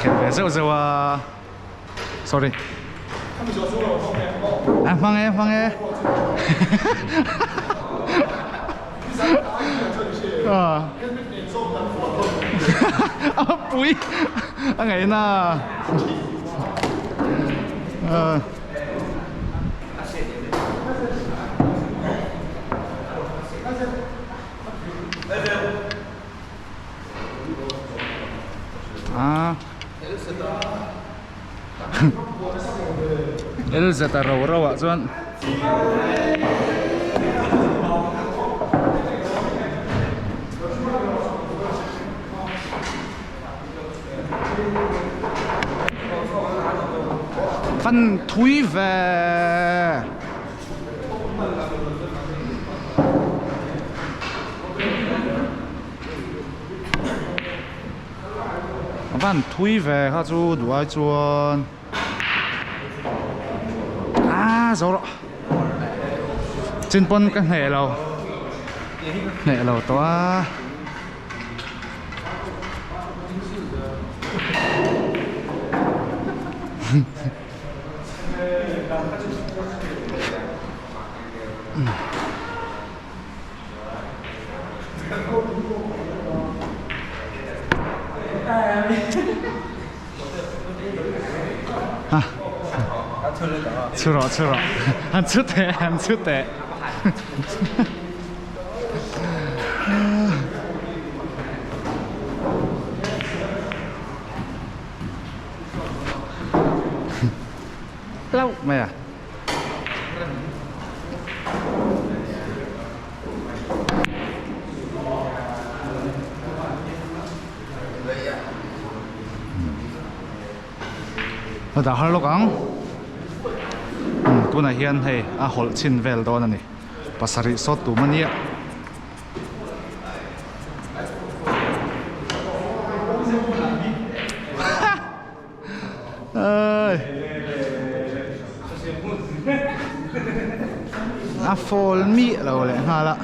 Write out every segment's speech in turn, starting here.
Khel ve zeuh zeuh a. Sorry. A hmang e hmang e. A pui a ngaihna. A LZ a ro ro ah chuan Fan thui ve. A van thui ve kha chu duh ai chuan a zo rawh chin pawn ka hneh lo hneh lo tawh a. Chhu rawh chhu rawh han chhu teh han chhu teh. Hlauh mai a. A dah har lawk ang. Tunah hian hei a hawlh chhin vel dawn a ni. Pasarih sawt tum a nia. A fall miah lo leh nghal a.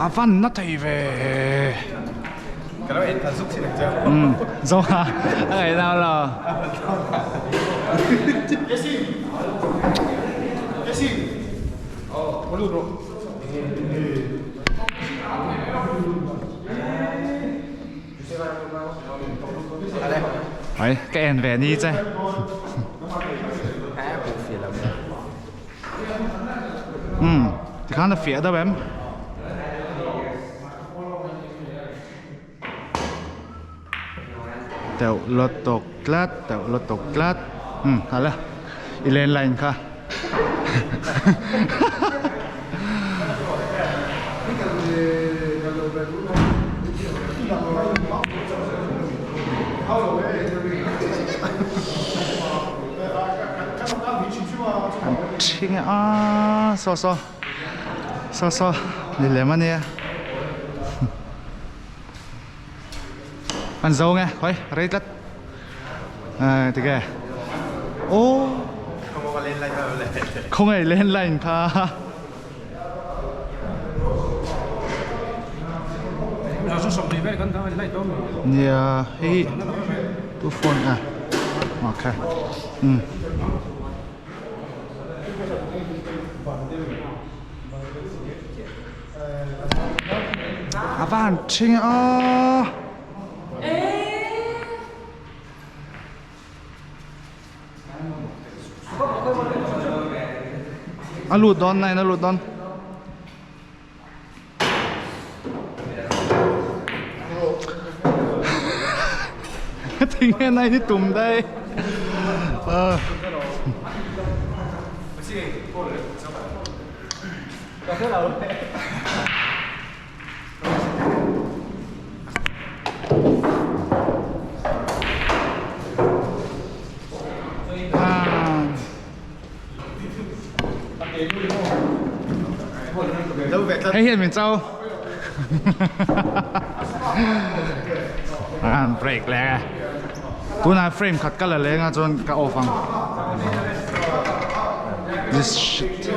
A van na thei ve. Ka lo en tha zuk thin ang che. Umm zo a a ngaih nau lo. Ai ka en ve ni che. Umm tikhan a fiah deuh em? Teuh lutuk tlat teuh lutuk tlat umm hala i len line kha. An thing a saw saw saw saw ni lem ania an zo nge hawi rei tlat tige aw khawngaih landline kha. Nia hei tu phone a ok um a van thing a. A lut dawn nine a lut dawn. Tinge nine hi tum daih. Hei hian min cho an break leh e tunah frame khat ka la leng a chuan ka off ang. This shit.